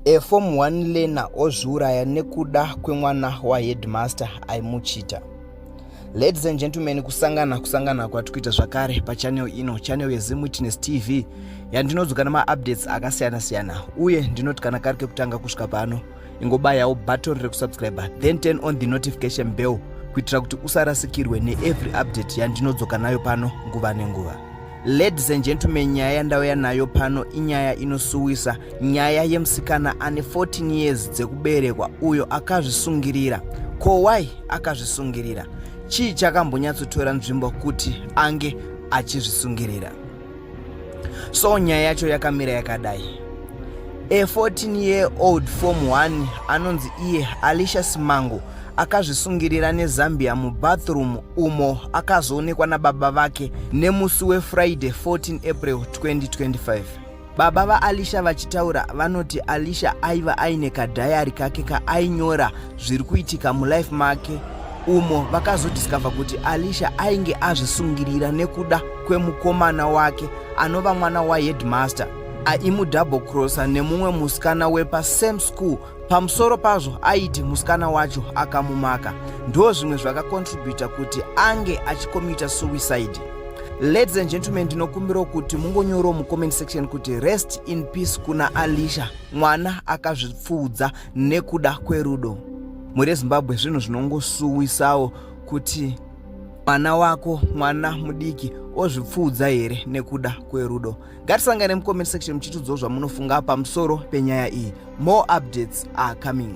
A form 1 learner ozviuraya nekuda kwemwana waheadmaster aimuchita. Ladies and gentlemen, kusangana kusangana kwatikuita zvakare pachannel ino, channel yeZim Witness TV yandinodzoka nemaupdates akasiyana siyana, uye ndinoti kana kari kekutanga kusvika pano, ingobayawo button rekusubscribe, then turn on the notification bell kuitira kuti usarasikirwe neevery update yandinodzoka nayo pano nguva nenguva. Ladies and gentlemen, nyaya yandauya nayo pano inyaya inosuwisa, nyaya yemusikana ane 14 years dzekuberekwa uyo akazvisungirira. Ko why akazvisungirira? Chii chakambonyatsotora nzvimbo kuti ange achizvisungirira? So nyaya yacho yakamira yakadai. A 14 year old form 1 anonzi iye Alicia Simango akazvisungirira neZambia mubathroom umo akazoonekwa nababa vake nemusi weFriday 14 April 2025. Baba vaAlisha vachitaura vanoti Alisha aiva aine kadhayari kake kaainyora zviri kuitika mulife make, umo vakazodiscover kuti Alisha ainge azvisungirira nekuda kwemukomana wake anova mwana waheadmaster aimudouble crosser nemumwe musikana wepa same school. Pamusoro pazvo, aiti musikana wacho akamumaka. Ndo zvimwe zvakacontributa kuti ange achicommita suicide. Ladies and gentlemen, ndinokumbirawo kuti mungonyorawo mucomment section kuti rest in peace kuna Alisha, mwana akazvipfuudza nekuda kwerudo. Mhuri yeZimbabwe, zvinhu zvinongosuwisawo kuti mwana wako, mwana mudiki, ozvipfuudza here nekuda kwerudo. Ngatisangane mucomment section muchitiudzawo zvamunofunga pamusoro penyaya iyi. More updates are coming.